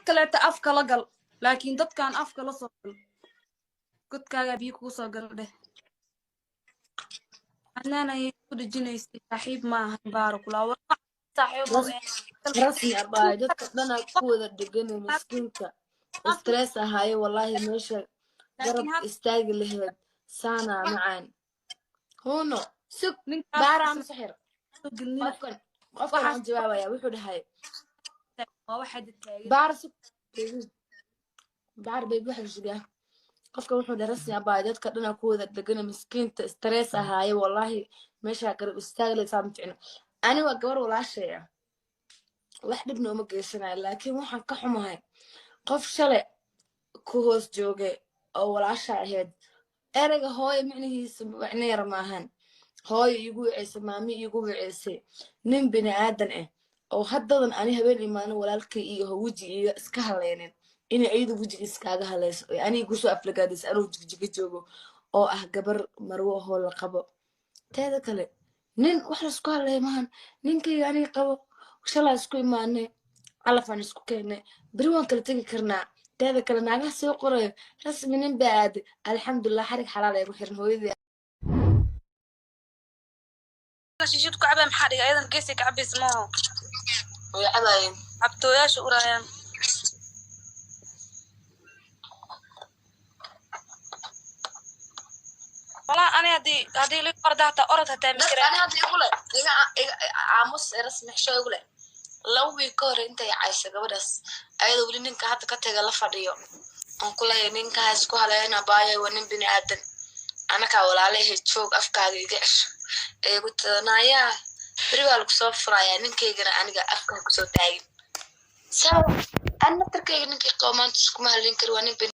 Kaleeta afka la gal, laakiin dadkan afka la soo gal, godkaagaa biyo kugu soo gal dheh. Adnaan ayay ku dhejinaysay. Saaxiib ma ahan, baarakulaa saaxiib. Rasmi abaayo, dadka dhanaa ku wada dheganay. Miskiinka stress ahaaye, wallaahi meesha garab laakiin istaagi laheed saana macaan huno sug. Ninkaas Baara ama saxir. Soo gelnina. Qofkan waxaas aan jawaabaya wuxuu dhahay waa waxaa taagan. Baara, sug baby. Baar baby, waxa sugaa. Qofka wuxuu dhahay: "Rasmi abaayo, dadka dhanaa ku wada dheganay, miskiinta stress ahaaye, wallaahi meesha garab istaagi laheed saa ma ficno." Ani waa gabar walaashay ah, wax dhibna uma geysanayo, laakiin waxaan ka xumahay qof shalay ku hoos joogay oo walaasha ahayd. Ereyga hooyo micnihiisa micno yar maahan. Hooyo iigu wiceysay, maami iigu wiceysay, nin bini aadan ah oo haddadan ani habeen imaanin walaalkay iyo ho weji iga iska haleynin, inay iyada wejiga iskaaga haleyso oo aniga kusoo aflagaadaysa anuu Jigjiga joogo oo ah gabar marwo ahoo la qabo. Teeda kale, nin wax laisku hadlaya maahan. Ninkayga aniga qabo, shalaa isku imaanay, calafaan isku keennay, beri waan kala tegi karnaa. Teeda kale, naagaha soo qorayo "Rasmi nin baa aaday", alxamdulilah, xarig xalaal ay ku xiran hooyadii. Shishid ku cabaa, maxaa dhigay? Ayadan geesay ka cabaysa maaho. Way cabaayeen. Cabtooyaasha uraayaan. Walaa ani haddii la orda hataa orod hataa dadka mikira. Ani hadda igu leh iga aamus ee Rasmi xisho igu leh. 2 wiig ka hor intay caysa gabadhaas, ayadoo weli ninka hadda ka taga la fadhiyo, aan ku leeyahay ninka ha isku haleyn abaayo, waa nin bini aadan, anakaa walaalahay, joog, afkaaga iga cesho. Ee igu tadanaayaa, beri baa lagu soo furayaa. Ninkaygana aniga afka ha kusoo taagin. Saa an naftarkayga ninkii qabo maanta iskuma halin kari, waa nin bini